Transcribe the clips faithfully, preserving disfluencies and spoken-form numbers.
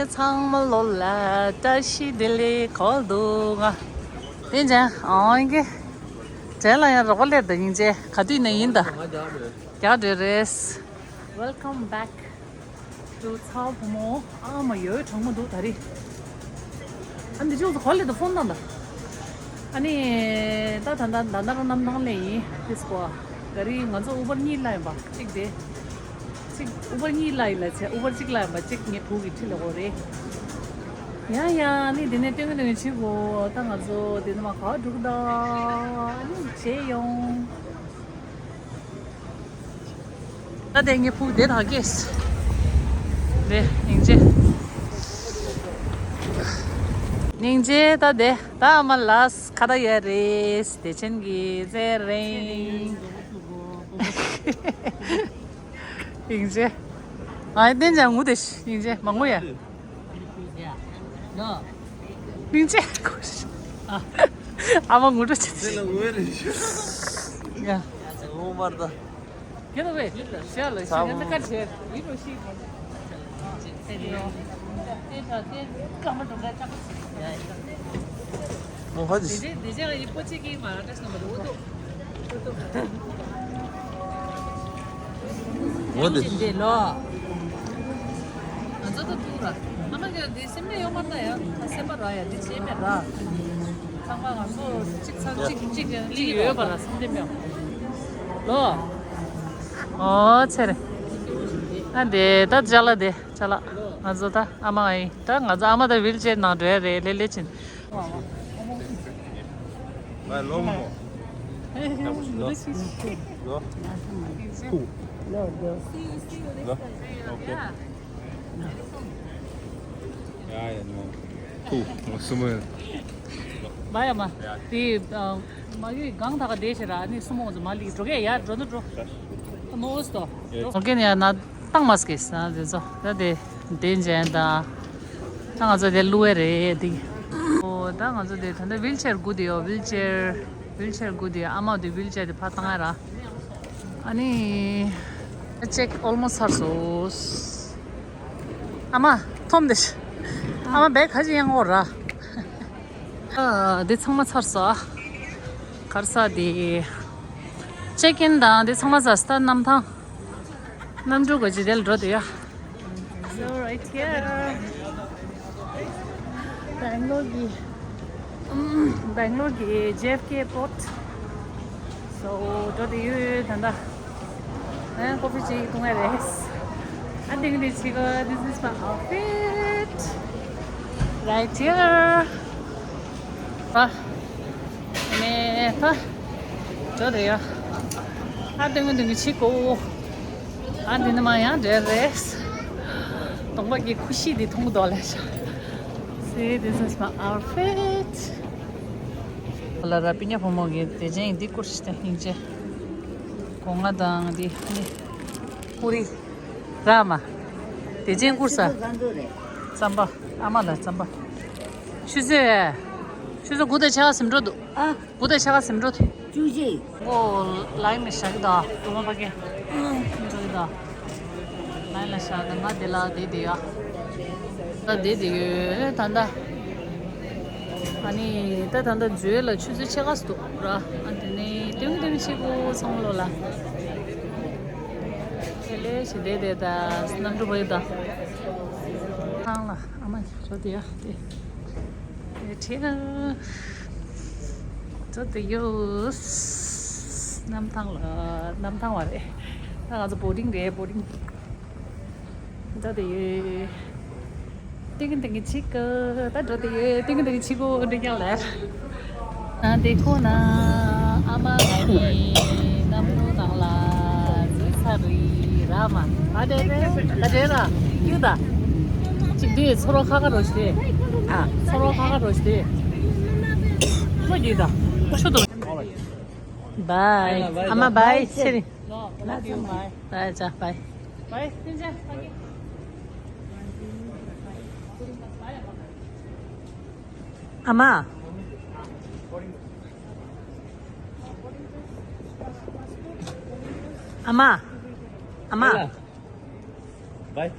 ཚང་མ་ལོ་ལ་བཀྲ་ཤིས་བདེ་ལེགས་གོ་འདུག་ང་། དེ་ཅན་ཨང་གི་དྲན་ལ་ཡང་རོགས་པ་སླེབས་དང་སྙིང་རྗེ། ག་དུས་ནས་ཡིན་ད། རྒྱག་འདྲེ་རེས། Welcome back to ཚའོ་བུ་མོ། ཨ་མ་ཡོད་གྲང་མོ་འདུག་ད་རེས། ཨ་འདི་ཅུང་ཙམ་གོ་ལེ་ད་ཕོན་བཏང་ད། ཨ་ནི་ད་ད་ད་ད་ད་རང་གནམ་ཐང་ལས་ཡིན་ཏིས་པོ། ག་རེ་ང་ཚོ་ཨུ་བར་གཉིས་ལ་ཡིན་པ་གཅིག་དེ། གཅིག་ཨུ་བར་གཉིས་ལ་ཡིན་ལ་ཚེ་ཨུ་བར་གཅིག་ལ་ཡིན་པ་གཅིག་ངའི་བུ་གི་ཁྲིད་ལ་འོ་རེད། ཡ་ཡ་ཨ་ནི་དེ་ནས་སྟོན་གི་སྟོན་གི་བྱེད་དགོས། ད་ང་ཚོ་དེ་ནས་མ་ག་འགྲོ་གི་ད། ཨ་ནི་བྱེད་ཡོང་། ད་དེ་ངའི་ཕུག་དེ་དག་གེས། དེ་སྙིང་རྗེ། སྙིང་རྗེ་ད་དེ་ད་ཨ་མ་ལགས་ཁ་ད་ཡ་རེས་དེ་ཆེན་གི་ཟེ་རེང་། སྙིང་རྗེ། ཨ་བསྟན་ཅང་ངུ་དེ་སྙིང་རྗེ་མ་ངུ་ཡ། སྙིང་རྗེ། ཨ་མ་ངུ་འགྲོ་ཆེ། ཡ། འོ་དེ། ང་ཚོ་ད་ཐུག་ར། ཨ་མ་གིས་འདི་སེམས་ནད་ཡོད་མ་རེད་ད་ཡ། ད་སེམས་པ་ར་ཡ་འདི་བྱེད་མེད་ར། ཚང་མ་ང་ཚོ་གཅིག་ཚང་གཅིག་གཅིག་གཅིག་ཡོད་པ་ར་སེམས་ནད་མེད། ལོ། ཨོ་ཚེ་རེ། ཨ་འདི་ད་ཅ་ལག་འདི་ཅ་ལག་ང་ཚོ་ད་ཨ་མ་ཨི་ད་ང་ཚོ་ཨ་མ་ད་ཝིལ་ཅེར་ནང་འགྲོ་ཡ་རེད་ལེ་ལེ་ཕྱིན། ལོ། ལོ། ལོ། ལོ། ལོ། ལོ། ལོ། ལོ། ལོ། ཡ་ཡ་ནོ། ཐུ། སུ་མོ། མ་ཡ་མ། དེ་མ་གི་གང་ཐག་བསྡད་ཤེ་ར་ནི་སུ་མོ་ཚོ་མ་ལི་འགྲོ་གས་ཡ་འགྲོ་ནི་འགྲོ། མོ་ཨོས་ཏོ། ཨོ་ཀེ་ནི་ཡ་ན་ཏང་མ་སྐེ་ས་དེ་ཚོ་ད་དེ་དེ་འཇན་ད། ད་ང་ཚོ་དེ་ལུ་ཨེ་རེད་དེ། ཨོ་ད་ང་ཚོ་དེ་ད་ནི་ཝིལ་ཅེར་སྒུག་དེ་ཡོད། ཝིལ་ཅེར་ཝིལ་ཅེར་སྒུག་དེ་ཨ་མ་དེ་ཝིལ་ཅེར་དེ་ཕར་བཏང་ཡ་ར། ཨ་ནི། ཅེག་ཨོལ་མོ་སི་ཚར་སོང་། ཨ་མ། ཐོམ་དེ། ཨ་མ་བེག་ཁ་ཅིག་ཡང་འོར་ར། ཨ། འདི་ཚང་མ་ཚར་སོང་། གར་ས་དེ། ཅེག་ཨིན་དང་འདི་ཚང་མ་ཚར་སོང་། ད་གནམ་ཐང་། གནམ་གྲུ་ག་ཅི་དེ་ལ་འགྲོ་དེ་ཡ། So right here. Bangalore གི། Bangalore གི་ཇེ་ཨེཕ་ཀེ་airport. So འགྲོ་དེ་ཡོད་ད་ད། ཨ་ཀོ་ཕི་ཅིག་འཐུང་ཡ་རེད། ཨ་དེང་དེ་ཅིག་གོ། This is my outfit. Right here. ཨ་ནེ་ད། འགྲོ་དེ་ཡ། ཨ་དེང་དེ་ཅིག་གོ། ཨ་འདི་ནི་མ་ཡང་འདྲེ་རེད། གདོང་པ་གི་ཁུ་ཤི་འདི་མཐོང་གི་འདུག་ལས་ཤ། See, this is my outfit. ལ་ར་པི་ཉ་ཕོ་མོ་གི་དེ་ཅན་འདི་བསྐུར་ཤི་ཏེ་སྙིང་རྗེ། གོ་ང་དང་འདི་ནི་ཀུ་རི་ར་མ། དེ་ཅན་བསྐུར་ས། རྩམ་པ། ཨ་མ་ལ་རྩམ་པ། ཆུ་ཚོད། ཆུ་ཚོད་དགུ་དང་ཕྱེད་ཀ་ཟིན་འགྲོ་འདུག་ཨ། དགུ་དང་ཕྱེད་ཀ་ཟིན་འགྲོ་འདུག་བཅུ་གཅིག་ཨོ། ལའིན་ལ་བཞག་གི་འདུག་ཨ། དུ་མ་ཕ་གི། ཨ། ཕ་གི་འདུག་ལའིན་ལ་བཞག་ད་ང་དེ་ལ་བསྡད་བསྡད་ཡ། ད་བསྡད་བསྡད་ཡོད་ད་ལྟ། ཨ་ནི་ད་ད་ལྟ་འཛུལ་ལ་ཆུ་ཚོད་ཕྱེད་ཀ་ཙམ་འདུག་ར། ཨ་དེ་ནས་ཏིང་ཏིང་ཕྱི་གུ་ཚང་མ་ལོ་ལ། ཁེ་ལས་ཞིག་བསྡད་བསྡད་ད་གནམ་གྲུ་བ་ཡི་ད། ཁང་ལ་ཨ་མ་ཚོ་དེ་ཡ་དེ། ཨེ་ཁྲེ། ཚོ་དེ་ཡོད། གནམ་ཐང་ལ་གནམ་ཐང་བ་རེད། ད་ང་ཚོ་བོ་ཏིང་རེད་བོ་ཏིང་། འགྲོ་དེ་ཡོད། ཏིང་ཏིང་ཆི་ཀོ། ད་འགྲོ་དེ་ཡོད། ཏིང་ཏིང་ཆི་ཀོ་འདྲི་ཀྱང་ལ། ཨ་དེ་ཁོ་ན་ཨ་མ་ང་ནི་གནམ་གྲུ་ནང་ལ་འཛུལ་ཚར་རེད་ར་མ། ཨ་དེ་རེད་ད་དེ་ར་ཡུ་ད། ཅིག་དུས་ཚོ་རོ་ཁ་ཁ་རོ་ཞིག་དེ། ཨ། ཚོ་རོ་ཁ་ཁ་རོ་ཞིག་དེ། ཁོ་ཡུ་ད། ཆུ་དུ། Bye. ཨ་མ་bye ཆེ་རེད། Love you. Bye. Bye. ཨ་མ། ཨ་མ། ཨ་མ། Bye.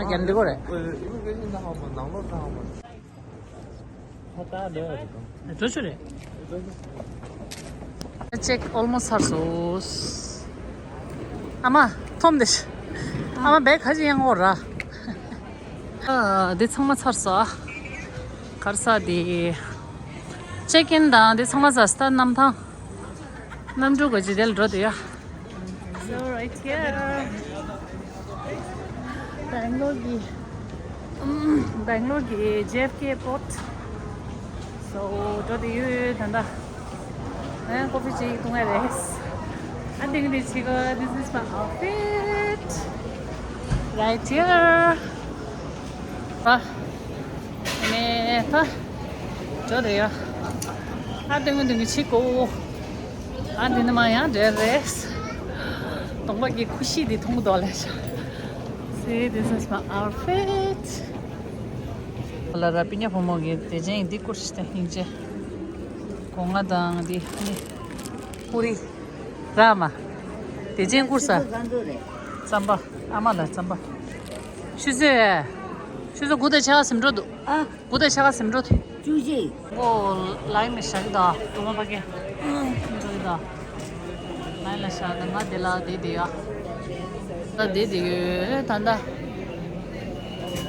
རྒྱན་འདི་གོ་རེད། འགྲོ་ཆོག་རེད། ཅེག་ཨོལ་མོ་སི་ཚར་སོང་། ཨ་མ། ཐོམ་དེ། ཨ་མ་བེག་ཁ་ཅིག་ཡང་འོ་ར། ཨ། འདི་ཚང་མ་ཚར་སོང་། གར་ས་དེ། ཅེག་ཨིན་དང་འདི་ཚང་མ་ཚར་སོང་། ད་གནམ་ཐང་། གནམ་གྲུ་ག་ཅིག་དེ་ལ་འགྲོ་དེ་ཡ། So right here, Bangalore གི། Bangalore གི་J F K airport. So འགྲོ་དེ་ཡོད་ད་ལྟ། ཨ། ཀོ་ཕི་ཅིག་འཐུང་ཡ་རེད། ཨ། དེ་གི་དེ་ཆི་གོ། This is my outfit right here. ཨ། ནས་ད། འགྲོ་དེ་ཡ། ཨ། དེ་གི་དེ་གི་ཆི་གོ། ཨ། འདི་ནི་མ་ཡང་འདྲ་རེད། གདོང་པ་གི་ཁུ་ཤི་འདི་མཐོང་གི་འདུག་ལས་ཤག See, this is my outfit. ལ་ར་པི་ཉ་ཕོ་མོ་གི་དེ་ཅན་འདི་བསྐུར་ཞིག་ད་སྙིང་རྗེ། སྒོ་ང་དང་འདི་ནི་ཀུ་རི་ར་མ། དེ་ཅན་བསྐུར་ས། རྩམ་པ། ཨ་མ་ལ་རྩམ་པ། ཆུ་ཚོད། ཆུ་ཚོད་དགུ་དང་ཕྱེད་ཀ་ཟིན་འགྲོ་འདུག་ཨ། དགུ་དང་ཕྱེད་ཀ་ཟིན་འགྲོ་འདུག་བཅུ་གཅིག་ཨོ། ལའིན་ལ་བཞག་གི་འདུག་དུ་མ་ཕ་གི། ཨ། འགྲོ་གི་འདུག་ལའིན་ལ་བཞག་ད་ང་དེ་ལ་བསྡད་བསྡད་ཡ། ད་བསྡད་བསྡད་ཡོད་ད་ལྟ།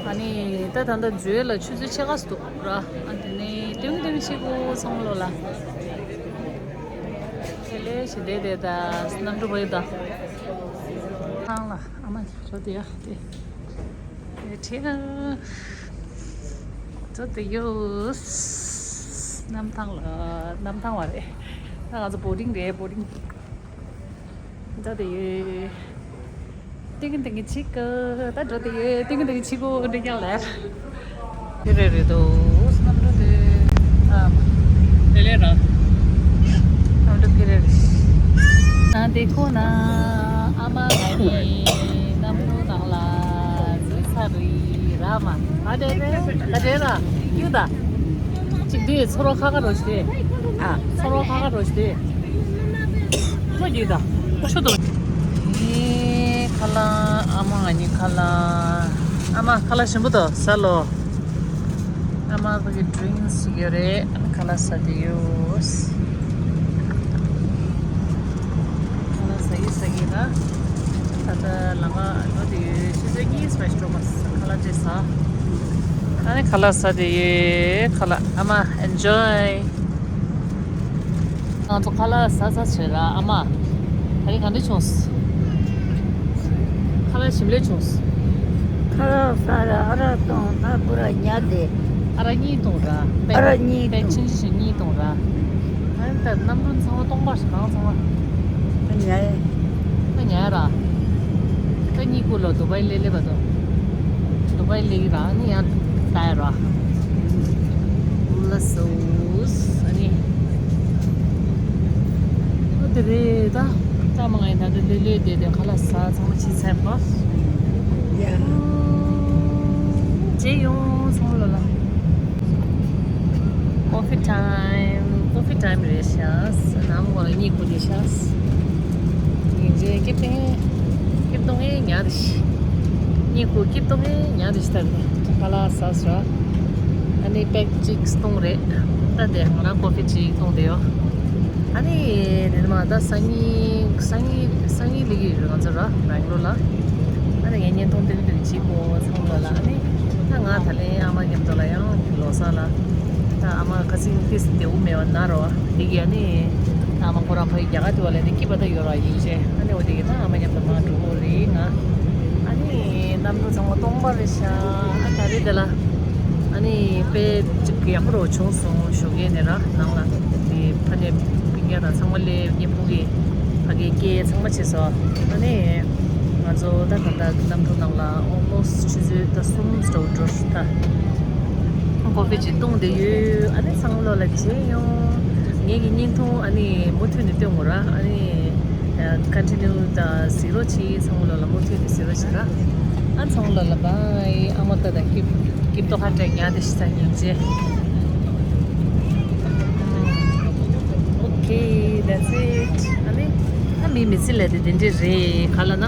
ཨ་ནི་ད་ད་ལྟ་འཛུལ་ལ་ཆུ་ཚོད་ཕྱེད་ཀ་ཙམ་འདུག་ར། ཨ། དེ་ནས་ཏིང་ཏིང་ཆི་གོ་ཚང་ལོ་ལ། དེ་ལས་ཞེ་བསྡད་བསྡད་ད་གནམ་གྲུ་བོད་ད། ཐང་ལ་ཨ་མ་འགྲོ་དེ་ཡ་དེ། དེ་ཁྲིད་ན། འགྲོ་དེ་ཡོད། གནམ་ཐང་ལ། གནམ་ཐང་བ་རེད། ད་ང་ཚོ་བོ་ཌིང་རེད། བོ་ཌིང་། འགྲོ་དེ་ཡོད། ཏིང་ཏིང་ཆི་གོ། ད་འགྲོ་དེ་ཡོད། ཏིང་ཏིང་ཆི་གོ་འདྲི་ཀྱང་ལས། དེ་རེད་རེད་དོ། གནམ་གྲུ་དེ། ཨ། དེ་ལས་ར། གནམ་གྲུ་དེ་རེད་རེད། ཨ། དེ་ཁོ་ན་ཨ་མ་ང་གཉིས་གནམ་གྲུ་ནང་ལ་འཛུལ་ཚར་རེད་ར་མ། ཨ། དེ་རེད། ད་དེ་ར་ཡུ་ད། ཅིག་དེ་ཚོ་རོ་ཁ་ཁ་རོ་ཞིག་དེ། ཨ། ཚོ་རོ་ཁ་ཁ་རོ་ཞིག་དེ། ཁོ་གྱིས་ད། ཆུ་དང་། ཨེ། ཁ་ལག་ཨ་མ་ང་གཉིས་ཁ་ལག་ཨ་མ་ཁ་ལག་ཞིམ་པོ་དང་ཟ་ལོ། ཨ་མ་ཕ་གི་ཌི་རིང་ཞིག་ཡོད་རེད། ཨ་མ་ཁ་ལག་ཟ་དེ་ཡོད། ཁ་ལག་ཟ་གི་ཟ་གི་ད། ད་ལྟ་ལམ་ཁ་འགྲོ་དེ་ཡོད། ཆུ་ཚོད་གཉིས་པ་ཞིག་འགྲོ་མ་ཟ། ཁ་ལག་ཅིག་ཟ། ཨ་ནི་ཁ་ལག་ཟ་དེ་ཡོད། ཁ་ལག་ཨ་མ་ཨེན་ཇོའི། ང་ཚོ་ཁ་ལག་ཟ་ཚར་བྱས་ར་ཨ་མ། ད་རིང་ག་འདྲ་བྱུང་སོང་། ཁ་ལག་ཞིམ་ལས་བྱུང་སོང་། ཁ་ལག་ཟ་ར་ཨ་རག་བཏུང་། ད་བུ་ར་ཉལ་དེ། ཨ་རག་གཉིས་བཏུང་ར། ཨ་རག་གཉིས་བཏུང་། པེག་ཆུང་ཆུང་གཉིས་བཏུང་ར། ཨ་ནི་ད་གནམ་གྲུ་ཚང་མ་སྟོང་པ་ཞིག་གང་ཚང་མ། ད་ཉལ་ཡ། ད་ཉལ་ཡ་ར། ད་གཉིད་ཁུག་ལོ། དུ་བའི་ལེ་ལེ་བ་དོ། དུ་བའི་ལེ་ར་ནི་ཡང་ད་ཡ་ར། ལ་སོ་ཨ་ནི། ཨ་དེ་རེད་ད། ད་མ་ང་ཡིན་ད་འདི་ལེ་ལེ་དེ་དེ་ཁ་ལག་ཟ་ཚང་མ་ཕྱི་ཚར་པ། ཡ། རྗེས་ཡོང་ཚང་མ་ལོ་ལ། Coffee time, coffee time རེད་ཤག་ནམ་གོ་ལ་གཉིད་ཁུག་དེ་ཤག་ཉིན་རེ་སྐྱིད་པོ། སྐྱིད་པོ་ངའི་ཉལ་དེ་ཤི། གཉིད་ཁུག་སྐྱིད་པོ་ངའི་ཉལ་དེ་ཤི་ད་རེད། ཁ་ལག་ཟ་ཟ། ཨ་ནི་པེག་གཅིག་བཏུང་རེད། ད་དེ་ང་རང་ཀོ་ཕི་གཅིག་བཏུང་དེ་ཡོད། ཨ་ནི་དེ་ནས་མ་ད་སང་ཉིན་སང་ཉིན་སང་ཉིན་སླེབས་ཀྱི་ཡོད་རེད་ང་ཚོ་ར་བེང་ལོར་ལ། ཨ་ནི་ངས་བརྙན་ཐུང་ཏིག་ཏིག་བྱེད་དགོས་ཚང་མ་ལ། ཨ་ནི་ད་ང་ད་ལན་ཨ་མ་མཉམ་དུ་ལ་ཡང་ལོ་གསར་ལ། ད་ཨ་མ་ཁ་སང་ཏོག་ཙམ་བདེ་པོ་མེད་པ་ན་རོ། དེ་གི་ཨ་ནི་ད་ཨ་མ་ཁོ་རང་ཕ་གི་རྒྱ་གར་དུ་བ་ལས་ནི་སྐྱིད་པ་ད་ཡོད་ར་ཡིན་ཅེ། ཨ་ནི་འོ་དེ་གི་ད་ཨ་མ་མཉམ་དུ་མ་འགྲོ་གི་རེད་ང་། ཨ་ནི་གནམ་གྲུ་ཚང་མ་སྟོང་པ་རེད་ཤག་ཨ་ད་རེད་དེ་ལ། ཨ་ནི་དཔེ་ཅིག་ཡག་པོ་རོ་བྱུང་སོང་། ཞོགས་ཀས་ནས་ར་ནང་ལ་དེ་ཕ་ནས་སྤུན་ཀྱག་དང་ཚང་མ་སླེབས། གཉེན་ཕོ་གི་ཕ་གི་སྐད་ཚང་མ་བྱས་སོང་། ཨ་ནི་ང་ཚོ་ད་ད་ལྟ་གནམ་གྲུ་ནང་ལ་ཨོལ་མོ་སི་ཆུ་ཚོད་ད་གསུམ་འདྲ་བོ་འགྲོ་ཤག་ད་ཀོ་ཕི་ཅིག་བཏུང་བསྡད་ཡོད། ཨ་ནི་ཚང་མ་ལོ་ལ་མཇལ་ཡོང་། ངེད་ཀྱི་བརྙན་ཐུང་ཨ་ནི་མུ་མཐུད་ནས་སྟོན་དགོས་ར། ཨ་ནི་ཀོན་ཊི་ནིའུ་ད་གཟིགས་རོགས་གྱིས། ཚང་མ་ལོ་ལ་མུ་མཐུད་ནས་གཟིགས་རོགས་གྱིས་ར། ཨ་ཚང་མ་ལོ་ལ་བྷའི། ཨ་མ་ད་ད་སྐྱིད་སྐྱིད་པོ་ཁ་བྲལ་ཉལ་དེ་ཤི་ད་སྙིང་རྗེ། Okay, that's it. ཨ་ནི་ཨ་མི་མི་ཚེ་ལས་དེ་དེ་འདྲས་རེད་ག་ལ་ན།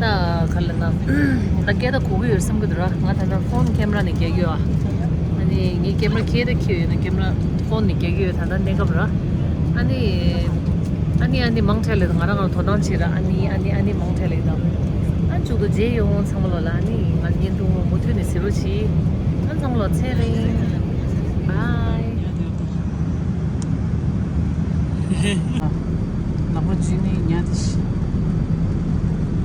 ད་ག་ལ་ན། ད་སྐད་ད་གོ་གི་ཡོད་བསམ་གི་འདུག་ར། ང་ད་ལྟ་ཕོན་ཀེམ་ར་ནས་རྒྱག་གི་ཡོད་ཨ། ཨ་ནི་ངའི་ཀེམ་ར་ཁྱེད་ད་ཁྱེད་ཡོད་ན་ཀེམ་ར་ཕོན་ནས་རྒྱག་གི་ཡོད་ད་ལྟ་གནས་སྐབས་ར། ཨ་ནི། ཨ་ནི་ཨ་ནི་མང་ཆེ་ལས་ང་རང་ང་དོ་སྣང་བྱེད་ར། ཨ་ནི་ཨ་ནི་ཨ་ནི་མང་ཆེ་ལས་ད། ཨ་མཇུག་ཏུ་མཇལ་ཡོང་ཚང་མ་ལོ་ལ། ཨ་ནི་ང་བརྙན་ཐུང་མུ་མཐུད་ནས་གཟིགས་རོགས་གྱིས། ཨ་ཚང་མ་ལོ་ཚེ་རིང་། བའི། ནག་པོ་ཇུས་ནི་ཉལ་ཏེ་ཤི།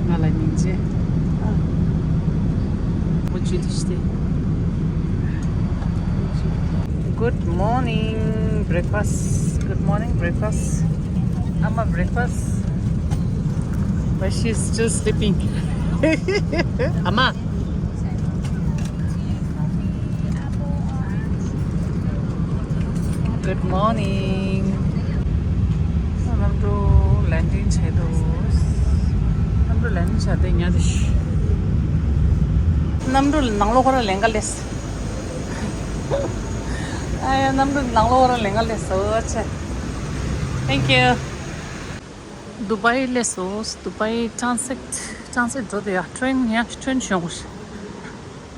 ང་ལ་སྙིང་རྗེ། ནག་པོ་ཇུས་ཏེ་ཤི་སྟེ། Good morning, breakfast. Good morning, breakfast. I'm a breakfast. But she's still sleeping. ཨ་མ། Good morning. གནམ་གྲུ་ལན་ཌིང་བྱས་འདུག་གནམ་གྲུ་ལན་ཌིང་བྱས་ཏེ་ཉལ་ཏེ་ཤི། གནམ་གྲུ་ནང་ལོགས་ཁོ་རང་ལན་འགའ་སླེབས། ཨ་ཡ། གནམ་གྲུ་ནང་ལོགས་ཁོ་རང་ལན་འགའ་སླེབས་སོ་ཆེ། Thank you. དུ་བའི་སླེབས་སོ། དུ་བའི་ཊྲན་སིཊ། ཊྲན་སིཊ་འགྲོ་དེ་ཡ། ཊྲེན་ཡ། ཊྲེན་ཞོག་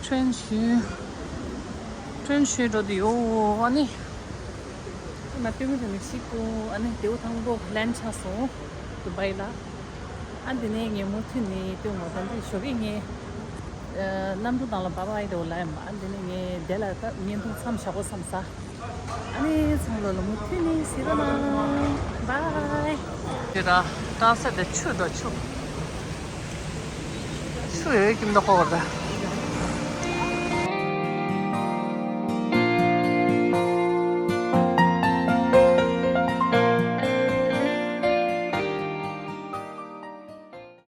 ཊྲེན་ཞུ། ཊྲེན་ཞུ་འགྲོ་དེ་ཡོ། ཨ་ནི། ང་ལྟོས་མེད་དུ་མི་ཤིག་གོ་ཨ་ནི་དེའུ་ཐང་པོ་ལན་ཆགས་སོང་། དུ་བའི་ལ། ཨ་འདི་ནས་ངས་མུ་མཐུད་ནས་ལྟོས་ངོ་ད་འདི་ཞོགས་ཀས་ངས། གནམ་གྲུ་ནང་ལ་བ་བའི་དེའུ་ལ་ཡིན་པ། ཨ་འདི་ནས་ངས་དེ་ལ་ད་བརྙན་ཐུང་མཚམས་བཞག་གོ་བསམ་ས། ཨ་ནི་ཚང་ལོ་ལ་མུ་མཐུད་ནས་གཟིགས་རོགས་གནང་། བའི། དེ་ད་ཊྲན་སིཊ་དེ་ཆུ་དང་ཆུ། ཆུ་ཡོད་ཀྱི་མདོག་ཁ་བར་ད།